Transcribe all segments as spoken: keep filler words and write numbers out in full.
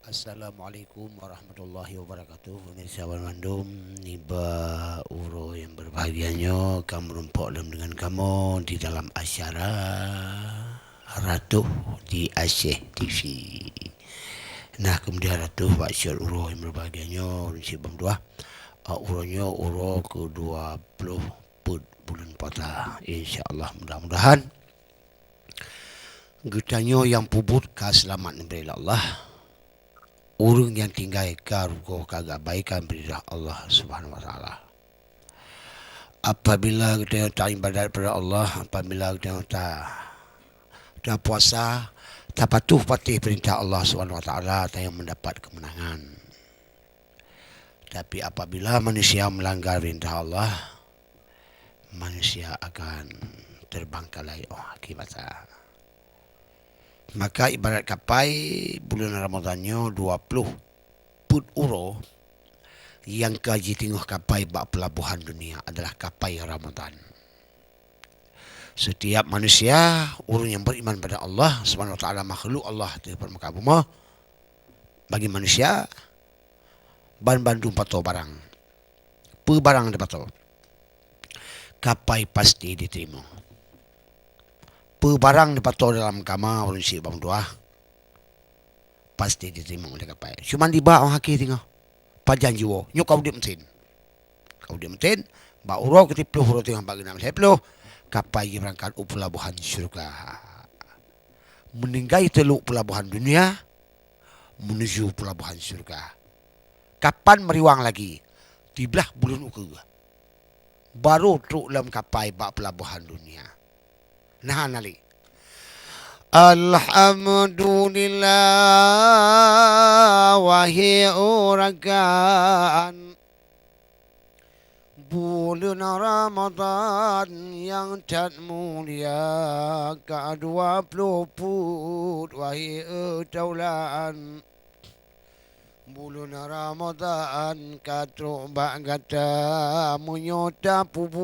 Assalamualaikum warahmatullahi wabarakatuh. Pemirsa banmandum, nibak uroe nyang berbahagia nyoe, ka meurumpok lom deungon kamoe di dalam acara Ratoh di Aceh T V. Nah, kemudian Ratoh bak siat uroe nyang berbahagia nyoe, ureueng syiek bang dua. Ah, uroe nyoe uroe kedua ploh peuet buleuen puasa. Insya Allah, mudah-mudahan geutanyoe nyang peubuet ka seulamat neubri lé Allah. Ureueng nyang tinggai ka rugoe ka geuabaikan bri lé Allah Subhanahu wa Taala. Apabila geutanyoe taibadat kepada Allah, apabila geutanyoe ta, tapuasa, tapatuh patéh peurintah Allah Subhanahu wa Taala, tanyoe mendapat keumeunangan. Tapi apabila manusia melanggar perintah Allah, manusia akan terbengkalai óh akhé masa. Maka ibarat kapai buleuen Ramadhan nyoe dua ploh peuet uroe nyang ka jiteungoh kapai bak peulabohan dunia adalah kapai Ramadhan. Setiap manusia, ureueng nyang beriman pada Allah Subhanahu wa Taala, makhluk Allah di muka bumoe, bagi manusia, banmandum pato barang. Peue barang dipato? Kapai pasti jiteurimong. Peue barang dipato dalam kama, ureueng syiek bang dua, pasti jiteurimong lé kapai. Cuman dibak óh akhé teungoh. Pajan jiwoe, nyoe ka udeb meusen. Ka udeb meusen, bak uroe keutiploh, uroe teungoh bak geunam lhée ploh, kapai jibeurangkat u peulabohan syeuruga. Meuninggai teulok peulabohan dunia, menuju peulabohan syeuruga. Kapan meuriwang lagi? Siblaih buleuen ukeue. Barô trok lom kapai bak peulabohan dunia. Nah, hana lé. Alhamdulillah, wahé rakan. Buleuen Ramadhan nyang that mulia, ka dua ploh peuet, wahé taulan. Buleuen Ramadhan ka trok bak gata, meunyoe tapeubuet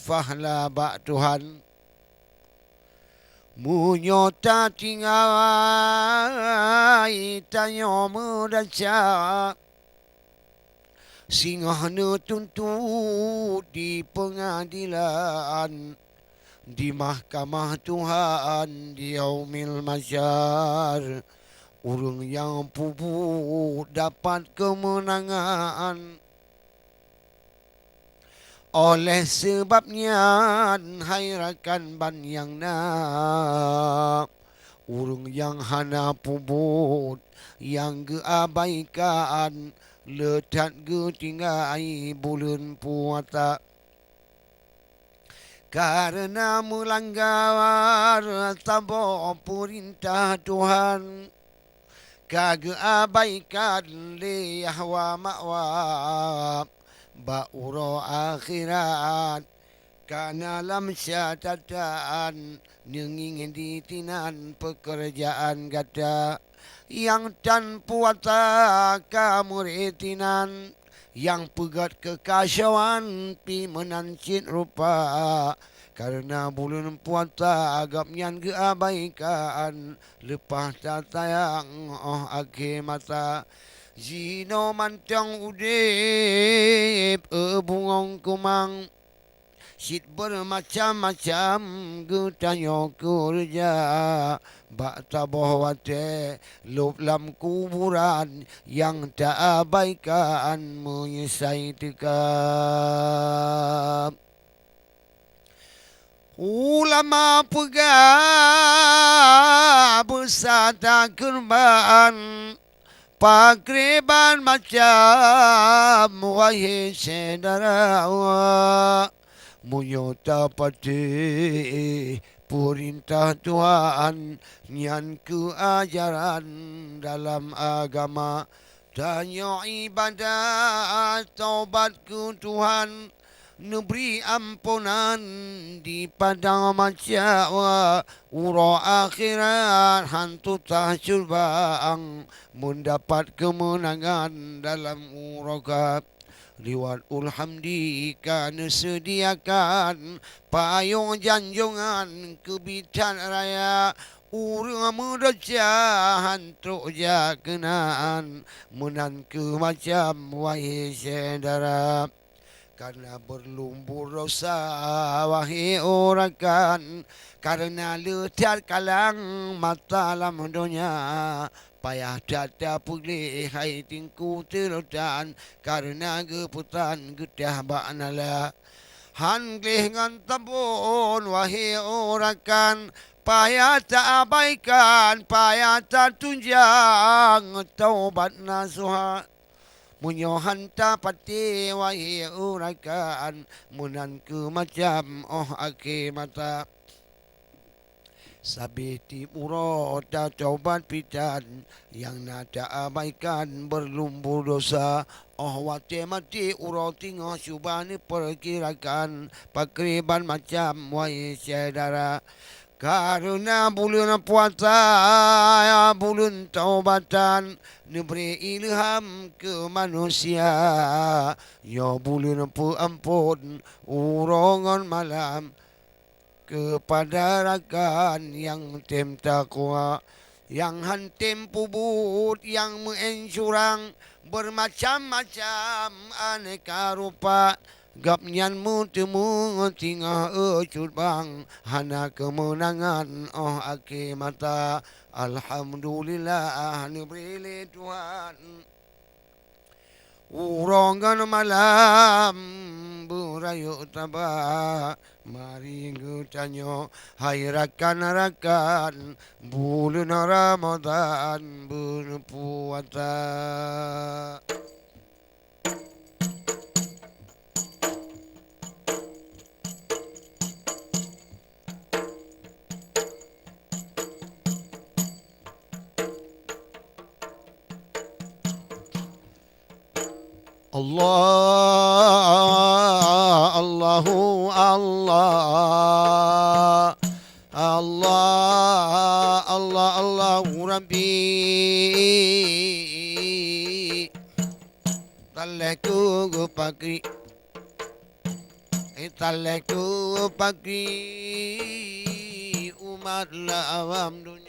pahala bak Tuhan. Meunyoe tatinggai tanyoe meudesya, singoh neutuntut di peungadilan, di mahkamah Tuhan, di yaumil mahsyar, ureuëng nyang peubuet dapat keumeunangan. Óh lheueh sabab nyan, hai rakan ban nyang na, ureuëng nyang hana peubuet nyang geuabaikan, le that geutinggai buleuen puasa. Kareuna meulanggar saboh peurintah Tuhan, ka geuabaikan lé Yahwa Ma'wa bak uroe akhirat. Ka na lam syatatan neungieng ditinan peukeurjaan gata. Nyang tan puasa ka meuritinan, nyang peugét keukasoan pih meunan cit rupa. Kareuna buleuen puasa gobnyan geuabaikan, leupah that sayang óh akhé masa. Jinoe mantong udeb, eu, bungöng kumang. Cit beumacam-macam geutanyoe keureuja, bak saboh watée lôb lam kuburan nyang taabaikan meunyeusai teuka. Ulama peugah beusata keureubeuen pakriban macam, wahé syedara. Meunyoe tapatéh peurintah Tuhan, nyan keuh ajaran dalam agama. Tanyoe ibadat, taubat keu Tuhan, neubri amponan di padang mahsyar. Uroe akhirat han susah cuba, meundapat keumeunangan dalam uroe ka. Liwat Ulhamdi ka neuseudiakan payong janjongan keubiet that raya. Ureuëng meudesya han trok jak keunan, meunan kheueh macam wahé syedara. Kareuna beurlumbur dosa wahé rakan, kareuna leueh that kalang mata lam donya, payah that tapeuleueh hai Teungku Seulotan, kareuna geupeusan geutah bak nala. Han gleh ngon tabon wahé rakan, payah taabaikan, payah tatunjang taubat nasuha. Meunyoe han tapatéh wahé rakan, meunan kheueh macam óh akhé masa. Sabé tieb uroe tataubat pitan, nyang na taabaikan beurlumbur dosa. Óh watée maté uroe teungoh cuba neupeukirakan pakriban macam wahé syedara. Kareuna buleuen puasa, buleuen taubatan, neubri ilham keu manusia. Nyoe buleuen peuamphon uroe ngon malam, keupada rakan nyang tem takwa, nyang han tem peubuet nyang meu'én curang, beumacam-macam aneka rupa. Gobnyan meuteumé teungoh eu cut bang, hana keumeunangan óh akhé masa. Alhamdulillah, neubri lé Tuhan. Uroe ngon malam beurayeuk saba, mari geutanyoe hai rakan-rakan, buleuen Ramadhan beuneupuasa. Allah, Allahu Allah, Allah, Allah, Allahu Rabbi. Talèh ku geupakri, eh, talèh ku pakri umat lam donya.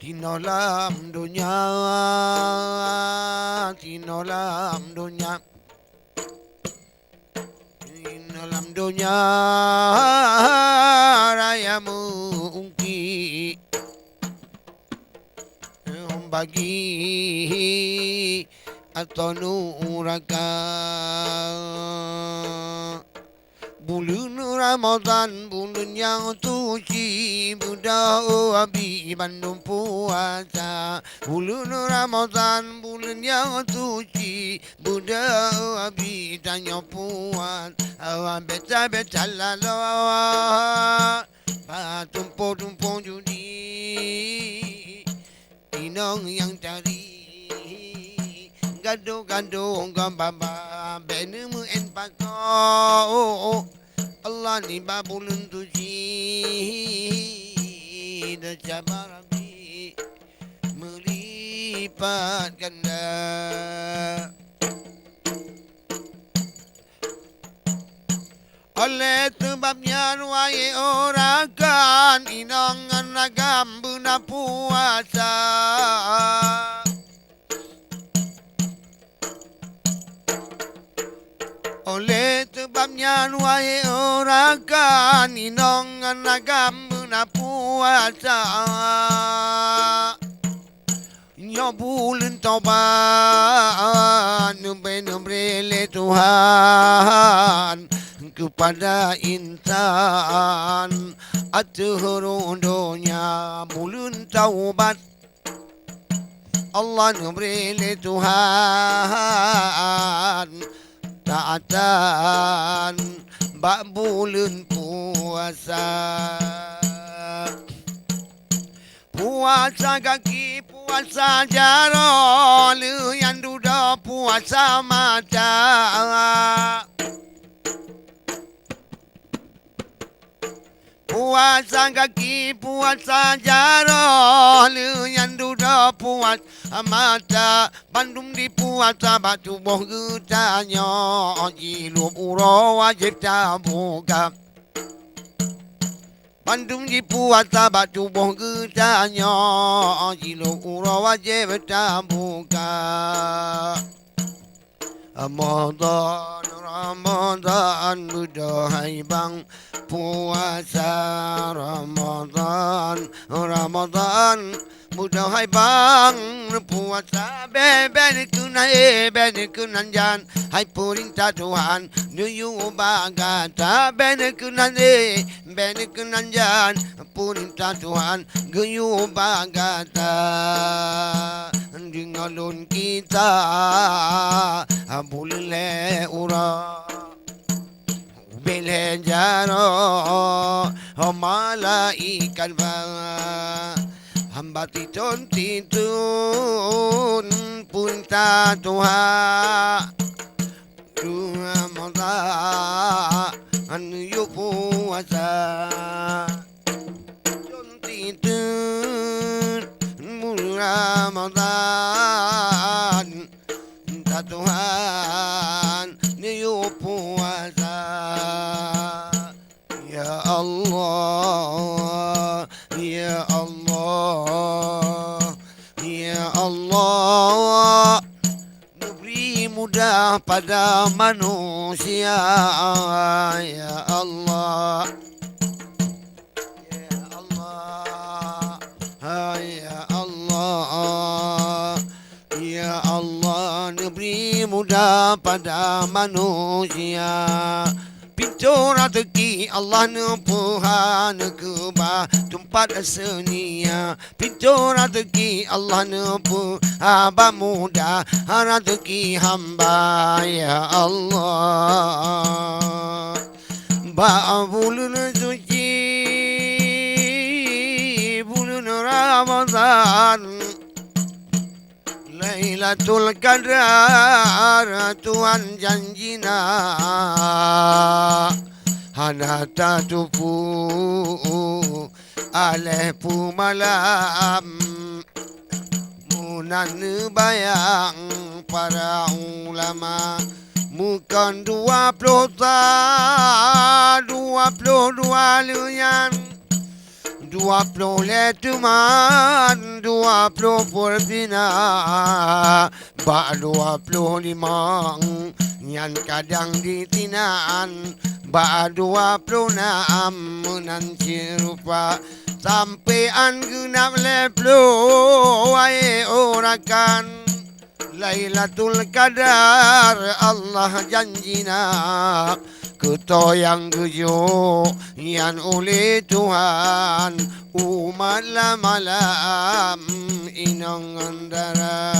Tinoe lam donya, tinoe lam donya. Lam donya raya meu-ungki, bagi atau nuraka. Buleuen Ramadhan buleuen nyang suci, beudôh abi bandum puasa. Buleuen Ramadhan buleuen nyang suci, beudôh abi tanyoe puasa. Awa beta-beta laloe, bak tumpôk-tumpôk judi. Inong nyang cari gadôh-gadôh gam baba, bèk neumeu'én pakoe. Allah nibak buleuen suci, desya bak Rabbi meulipat ganda. Oleh seubab nyan, wahé ureueng rakan, inong ngon agam beuna puasa. Oleh seubab nyan, wahé ureueng rakan, inong ngon agam beuna puasa. Nyoe buleuen tobat, neubri-neubri lé Tuhan keupada insan ateueh rhueng donya. Buleuen tobat Allah neubri lé Tuhan taatan bak buleuen puasa. Puasa gaki, puasa jaroe, lheueh nyan dudoe puasa mata. Puasa gaki, puasa jaroe, lheueh nyan dudoe puasa mata. Bandum dipuasa bak tuboh geutanyoe, jilôb uroe wajéb tabuka. Bandum jipuasa bak tuboh geutanyoe, jilôp uroe wajéb tabuka. Ramadhan, Ramadhan, beudôh hai bang puasa. Ramadhan, Ramadhan, beudôh hai bang puasa. Bèk, bèk neukeunan, eh, bèk neukeunan jan, hai peurintah Tuhan neuyue bak gata. Bèk neukeunan, eh, bèk neukeunan jan, peurintah Tuhan geuyue bak gata. Deungon lôn kita buleuen lhèe uroe, ubé lhèe jaroe, malaikat ba hamba titôn-titôn peurintah Tuhan. Ramadhan yôh puasa. Titôn buleuen Ramadhan, ta Tuhan yôh puasa. Ya Allah, ya Allah, ya Allah, neubri mudah pada manusia, ya Allah. Ya Allah, ya Allah, ya Allah, neubri mudah pada manusia. Pintoe raseuki Allah neupeuhah, neukeubah teumpat seunia. Pintoe raseuki Allah neupeuhah, ba mudah raseuki hamba, ya Allah. Bak buleuen suci, buleuen Ramadhan, Lailatul Qadar Tuhan janjina hana tateupeue aléh peumalam. Meunan neubayang para ulama, meukon dua ploh sa, dua ploh dua lheuh nyan, dua ploh lhèe teuma, dua ploh peuet pih na, bak dua ploh limong nyan kadang ditinan, bak dua ploh nam meunan cit rupa, sampoe 'an geunap lhèe ploh, wahé rakan. Lailatul Qadar Allah janjina, keu toe nyang geujok nyan ulèh Tuhan umat lam alam inong ngon dara.